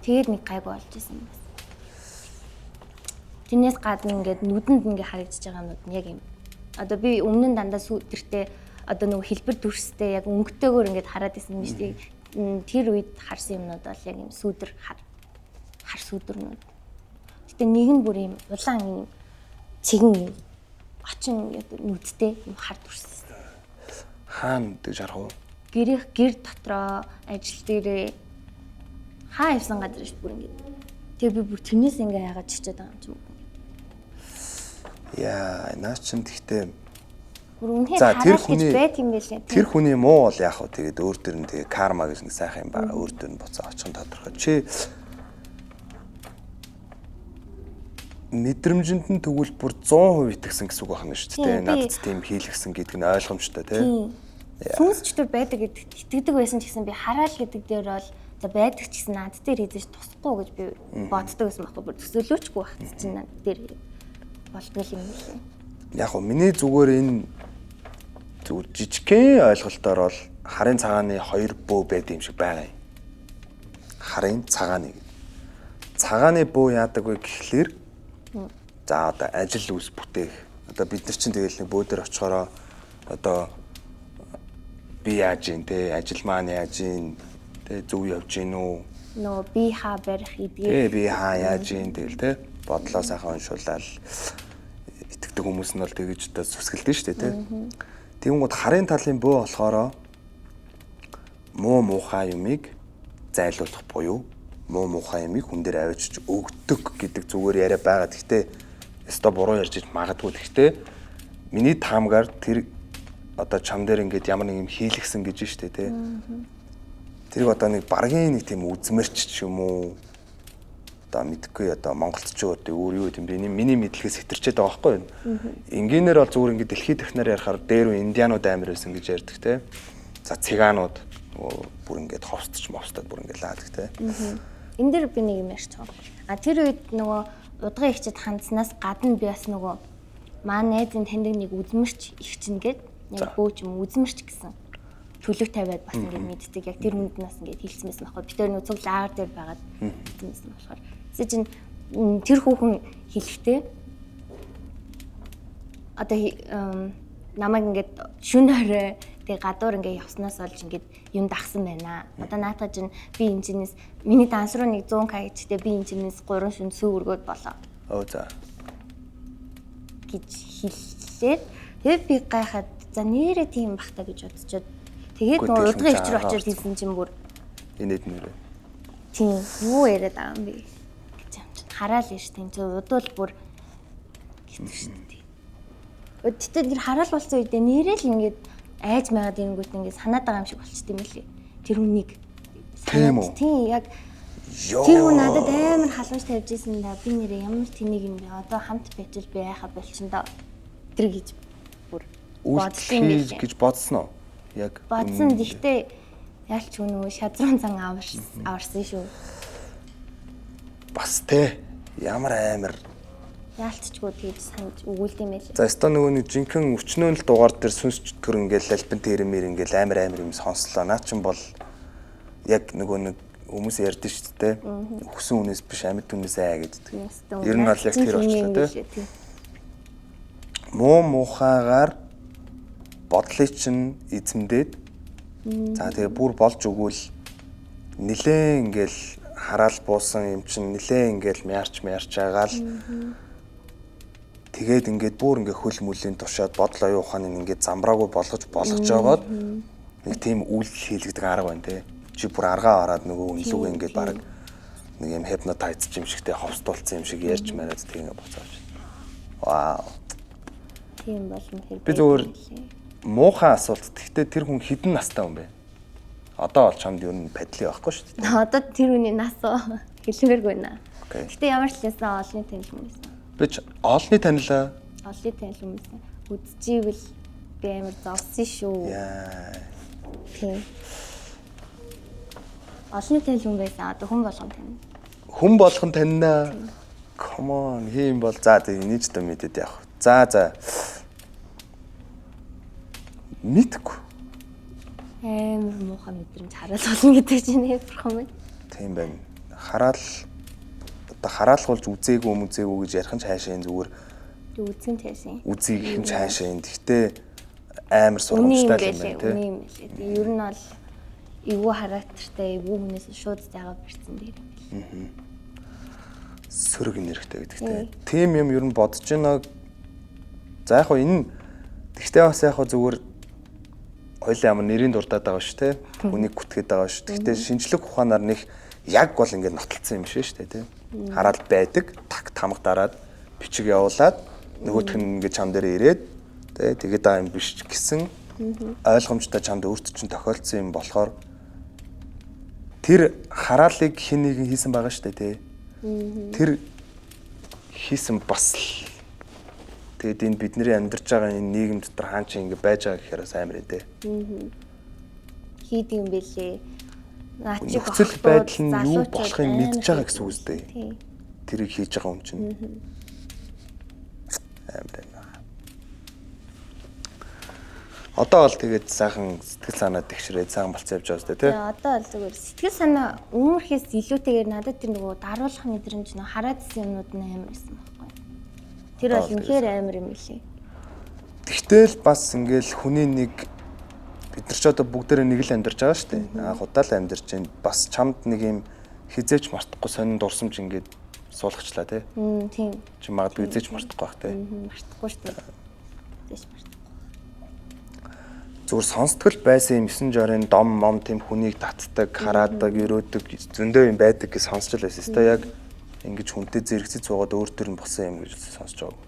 Тэгээд нэг гайгүй болж исэн бас. Тэрнээс гадна ингээд нүдэнд ингээд харагдаж байгаа юмнууд нь яг юм. Одоо би өмнө нь дандаа сүүдэртэй одоо нөгөө хэлбэр дүрстэй яг өнгөтэйгээр ингээд хараад исэн юм шүү дээ. Тэр үед харсан юмнууд бол яг юм сүүдэр хар сүүдэрнүүд. Гэтэ нэг нь бүр юм улаан юм цэгэн юм очин нүдтэй юм хар дүрс. Хаана гэж харах уу? Гэрийнх гэр дотроо ажил дээрээ хаа явсан газар шүү бүр ингээд. Тэгээ би бүр тэрнээс ингээ яагаад чичээд байгаа юм ч юм. Яа, наа чин тэгтээ бүр үнэхээр хараал гэж байт юм байлээ. Тэр хүний муу бол яах вэ? Тэгээд өөр төр нь тэгээ карма гэж нэг сайхан юм байгаа. Өөр төр нь буцаа очих нь тодорхой. Чи мэдрэмжинд нь тэгвэл бүр 100% итгэсэн гэсэн үг байна шүү дээ. Надад тийм хийлгсэн гэдэг нь ойлгомжтой тий. Сүнс чөтгөр байдаг гэдэгт итгэдэг байсан ч гэсэн би хараал гэдэг дээр бол за байдаг ч гэсэн над дээр хийжэж тусахгүй гэж би боддог байсан байхгүй. Бүр төсөөлөөчгүй байх чинь над дээр болдгоо юм лээ. Яг гоо миний зүгээр энэ зүгээр жижигхэн ойлголтоор бол харын цагааны хоёр бөө байд юм шиг байгаа юм. Харын цагааны. Цагааны бөө яадаг вэ гэхлээр за одоо ажил үйлс бүтээх. Одоо бид нар чинь тэгэл нэг бөө дээр очихороо одоо би яаж ийн те ажил маань яаж ийн те зөв явж ийн үү? Нөгөө би хаа барих эдгээр. Тэ би хаа яаж ийн тэгэл те бодлоо сайхан уншуулаад итгэдэг хүмүүс нь бол тэгэж одоо сүсгэлдэн шүү дээ те. Тэгэнгүүт харын талын бөө болохоро муу муухай юмыг зайлуулах буюу муу муухай юмыг хүн дээр авчиж өгдөг гэдэг зүгээр яриа байгаа. Гэхдээ өстой буруу ярьж иж магадгүй. Гэхдээ миний таамгаар тэр одоо чам дээр ингээд ямар нэг юм хийлгсэн гэж штэ тий. Тэрийг одоо нэг баргийн нэг тийм үзмэрч ч юм уу одоо мэдхгүй одоо монголчууд өөр юу гэм бэ? Миний мэдлэгээс хэтэрчээд байгаа байхгүй юу? Энгийнээр бол зүгээр ингээд дэлхийд дахнаар ярихаар дээр үе индианууд амар байсан гэж ярьдаг тий. За циганууд бүр ингээд ховсдч мовсдод бүр ингээд лаадаг тий. Энэ дээр би нэг юм ярьчих. А тэр үед нөгөө удган ихчэд хандсанаас гадна би бас нөгөө маа найзын таньдаг нэг үзмэрч ихчин гээд Яг бөө ч юм үзмэрч гэсэн төлөв тавиад бас ингээд мэддэг. Яг тэр хүнд нас ингээд хэлсэн байсан байхгүй. Би тэр нөгөө цуг лагер дээр байгаад хэлсэн байсан болохоор. Тэгсэн чинь тэр хүүхэн хэлэхдээ одоо намайг ингээд шүн орой тэгээ гадуур ингээд явснаас олж ингээд юм дагсан байна. Одоо наатаа чинь би энэ чинээс миний данс руу нэг 100к хийхдээ би энэ чинээс 3 шүн сүү өргөөд болоо. Оо за. Гэж хэллээ. Тэгээд би гайхаад за нэрээ тийм бах та гэж бодсочоод тэгээд нөгөө удгын өвч рүү очиод хэлсэн чинь бүр инээд нэрээ. Тийм юу яриад байгаа юм бэ гэж юм чинь хараал ш тийм чи удвал бүр гэдэг шүү дээ. Тэгтээ тэр хараал болсон үедээ нэрээ л ингээд айж майгаад ирэнгүүт ингээд санаад байгаа юм шиг болчт юм лээ. Тэр хүнийг. Тийм үү? Тийм яг тэр хүн надад амар халамж тавьж исэн да. Би нэрээ ямар тэнийг юм бэ? Одоо хамт байчил би яхаа болчин доо. Тэр гэж бүр бодсон юм лээ. Гэж бодсон уу? Яг бодсон. Гэхдээ ялч нөгөө шазрын зан аварсан шүү. Бас те ямар амар яалтчгүй тэгж санаж өгүүлд юм байлээ. За өстө нөгөө нэг жинхэнэ өчнөө л дугаар дээр сүнс чөтгөр ингээл альбин тэрмэр ингээл амар амар юм сонслоо. Наа чин бол яг нөгөө нэг хүмүүс ярьдэн шүү дээ. Өгсөн хүнээс биш амьд хүнээс аа гэдэг. Ер нь бол яг тэр очлоо те. Муу муухайгаар бодлыг чинь эзэмдээд за тэгээ бүр болж өгвөл нилээн ингээл хараал буусан юм чинь нилээн ингээл мярч мярч агаал тэгээд ингээд бүр ингээд хөл мүлийн тушаад бодол оюун ухааныг ингээд замбраагүй болгож жагаад нэг тийм үйлдэл хийлгэдэг арга байна те. Чи бүр аргаа хараад нөгөө үнэлүүгээ ингээд баг нэг юм hypnotize юм шигтэй ховстуулсан юм шиг ярьж мараад тэг ингээд буцааж. Вау. Тийм болно тэр. Би зөвөр муухай асуулт. Гэхдээ тэр хүн хэдэн настай хүн бэ? Одоо бол чамд ер нь падли байхгүй шүү дээ. Одоо тэр хүний нас хэлмээргүй наа. Гэхдээ ямар ч лээсэн олонний танил хүн байсан. Би ч олонний танилаа. Олонний танил хүн байсан. Үдчихвэл би амар зовсон шүү. Яа. Тийм. Олонний танил хүн байсан. Одоо хүн болгон танина. Хүн болгон танина. Come on, хийм бол за тэг энийг ч дэ мэдээд явах. За за. Мэдгүй. Амар муухай мэдрэмж хараал болно гэдэг чинь бурхан минь. Тийм байна. Хараал одоо хараалгуулж үзээгүй мүзээгүй гэж ярих нь цаашаа энэ зүгээр үзэн цаашаа. Үзийг их нь цаашаа энэ. Гэхдээ амар сургамжтай юм байна тий. Үнэ юм лээ. Ер нь бол эвгүй характертай эвгүй хүнээс шууд зайгаа барьсан дээр юм бэл. Сөрөг нэрхтэй гэдэг тий. Тийм юм ер нь бодож байна. За яг хөө энэ тэгтээ бас яг хөө зүгээр хоёлаа ямар нэрийн дурдаад байгаа шүү тий. Хүнийг гүтгээд байгаа шүү. Тэгтээ шинжлэх ухаанаар нэг яг бол ингээд нотолцсон юм шиг шүү дээ тий. Хараал байдаг, так тамга дараад бичиг явуулаад нөгөөх нь ингээд чам дээр ирээд тий тэгээд аа юм биш гэсэн ойлгомжтой чамд өөрт чинь тохиолдсон юм болохоор тэр хараалыг хин нэгэн хийсэн байгаа шүү дээ тий. Тэр хийсэн бас л тэгээд энэ бидний амьдарч байгаа энэ нийгэм дотор хаан чи ингэ байж байгаа гэхээр бас амар ээ. Хийдэг юм бэлээ. Нөхцөл байдал нь юу болохыг мэдж байгаа гэсэн үг үстэй. Тэрийг хийж байгаа юм чинь. Амар юм. Одоо бол тэгээд сайхан сэтгэл санаа тэгшрээд сайхан болцсон явж байгаа үстэй тий. Одоо бол зүгээр сэтгэл санаа өмнөхөөс илүүтэйгээр надад тэр нөгөө даруулах мэдрэмж нөгөө хараад исэн юмнууд нь амар байсан байхгүй. Тэр бол үнэхээр амар юм лээ. Тэгтэл бас ингээл хүний нэг бид нар ч одоо бүгдээрээ нэг л амьдарч байгаа шүү дээ. Анх удаа л амьдарч байна. Бас чамд нэг юм хизээч мартахгүй сонин дурсамж ингээд суулгачлаа тий. Тийм. Чи магадгүй хизээч мартахгүй байх тий. Мартахгүй шүү дээ. Хизээч мартахгүй. Зүгээр сонсдгол байсан юм 9 жорын дом мом тийм хүнийг татдаг, хараадаг, өрөөдөг зөндөө юм байдаг гэж сонсч л байсан. Өстой яг ингэж хүнтэй зэрэгцэж суугаад өөр төр нь болсон юм гэж сонсч байгааг.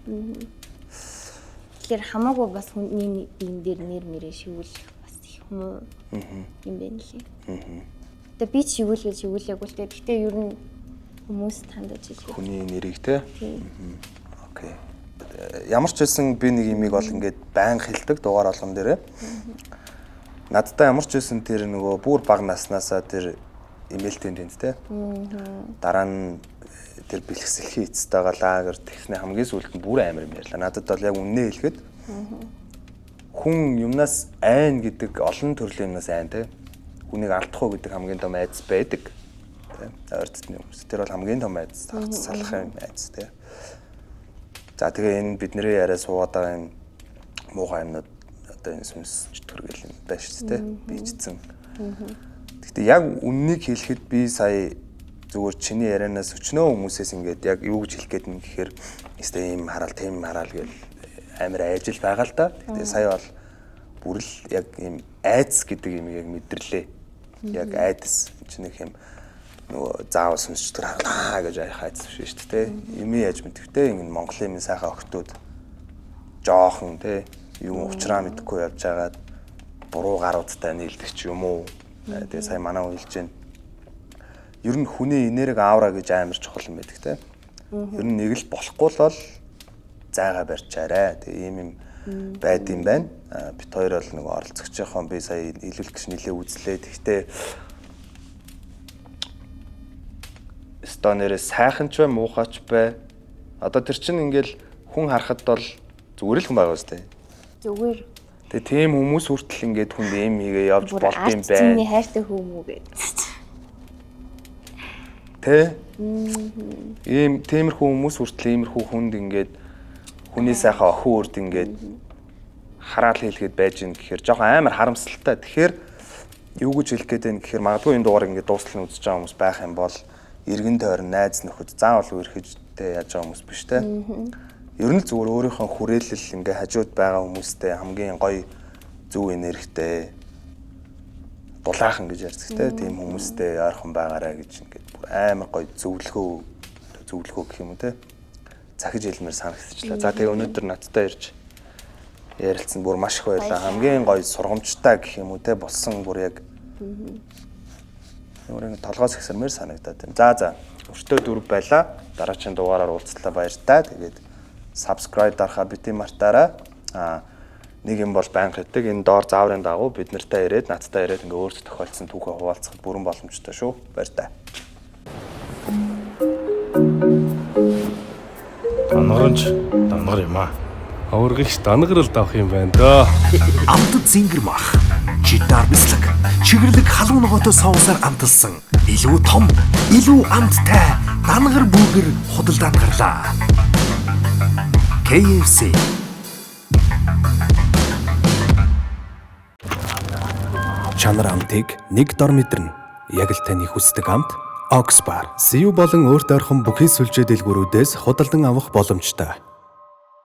Тэгэхээр хамаагүй бас хүний биен дээр нэр мэрээ шивүүлэх бас их муу юм байна лээ. Одоо би ч шивүүлгээ шивүүлээгүй л дээ. Гэхдээ ер нь хүмүүс тандаж хэлэх. Хүний нэрийг те. Окей. Ямар ч байсан би нэг юмыг бол ингээд байнга хэлдэг дугаар болгон дээрээ. Надтай ямар ч байсан тэр нөгөө бүр бага наснаасаа тэр эмээлтийн тэнд те. Дараа нь тэр бэлгэсэлхийн эцэстайгаа лагер тэгснэ хамгийн сүүлд нь бүр амар юм ярьлаа. Надад бол яг үннээ хэлэхэд Хүн юмнаас айн гэдэг олон төрлийн юмнаас айн те. Хүнийг алдах уу гэдэг хамгийн том айдас байдаг. Тэ. Ойр дотны хүмүүс. Тэр бол хамгийн том айдас, салах юм айдас те. За тэгээ энэ бидний яриа суугаад байгаа энэ муухай юмнууд одоо энэ сүнс чөтгөр гэл юм байна шүү дээ, биежсэн. Гэхдээ яг үннийг хэлэхэд би сая зүгээр чиний ярианаас өчнөө хүмүүсээс ингээд яг юу гэж хэлэх гээд юм гэхээр өстэй ийм хараал, тийм хараал гэл амар айжил байгаа л да. Гэхдээ сая бол бүр л яг ийм айдас гэдэг юм яг мэдэрлээ. Яг айдас чинь нэг юм нөгөө заавал сүнс чөтгөр харлаа гэж айх айдас биш шүү дээ. Юм яаж мэдвэтэй ингэ Монголын минь сайхан охтууд жоохон те юу уучраа мэдэхгүй явж байгаад буруу гаруудтай нийлдэг ч юм уу. Тэгээ сая манай хүн хэлж байна. Ер нь хүний энерги аура гэж амар чухал юм байдаг те. Ер нь нэг л болохгүй л бол зайгаа барьчаарэ. Тэгээ ийм юм байд юм байна. Бит хоёр бол нөгөө оролцогчийнхоо би сая илүүлэх гэж нилээ үзлээ. Тэгтээ стонерээ сайхан ч бай, муухай ч бай. Одоо тэр чинь ингээл хүн харахад бол зүгээр л хүн байгаа үстэй. Зүгээр. Тэгээ тийм хүмүүс хүртэл ингээд хүнд эм хийгээ явж болд юм байна. Чиний хайртай хүм үү гэж. Тэ? Ийм тиймэрхүү хүмүүс хүртэл иймэрхүү хүнд ингээд хүний сайхан охин үрд ингээд хараал хийлгээд байж гин гэхээр жоохон амар харамсалтай. Тэгэхээр юу гэж хэлэх гээд байна гэхээр магадгүй энэ дугаар ингээд дуустал нь үзэж байгаа хүмүүс байх юм бол эргэн тойрон найз нөхөд заавал үерхэж тэ яаж байгаа хүмүүс биш тэ. Ер нь л зүгээр өөрийнхөө хүрээлэл ингээ хажууд байгаа хүмүүстэй хамгийн гоё зөв энергитэй дулаахан гэж ярьдаг те тийм хүмүүстэй ойрхон байгаарай гэж ингээд бүр амар гоё зөвлөгөө гэх юм уу те захиж хэлмээр санагдчихлаа. За тэгээ өнөөдөр надтай ирж ярилцсан бүр маш их баярлалаа. Хамгийн гоё сургамжтай гэх юм уу те болсон бүр яг ямар нэг толгоос ихсэрмээр санагдаад байна. За өртөө дөрв байлаа. Дараагийн дугаараар уулзлаа, баяртай. Тэгээд subscribe дарахаа бити мартаарай. Нэг юм бол байнга хэлдэг. Энэ доор зааврын дагуу бид нартай ирээд надтай ирээд ингээ өөрсдөө тохиолдсон түүхээ хуваалцахад бүрэн боломжтой шүү. Баяртай. Дангаранч дангар юм аа. Аваргагч дангаралд авах юм байна доо. Амтд зингэр мах, чидар бислэг, чигэрлэг халуун ногоотой соусаар амталсан илүү том, илүү амттай дангар бүргэр худалдаанд гарлаа. KFC. Чанар амтыг нэг дор мэдэрнэ. Яг л таны хүсдэг амт Oxbar. CU болон өөрт ойрхон бүхий сүлжээ дэлгүүрүүдээс худалдан авах боломжтой.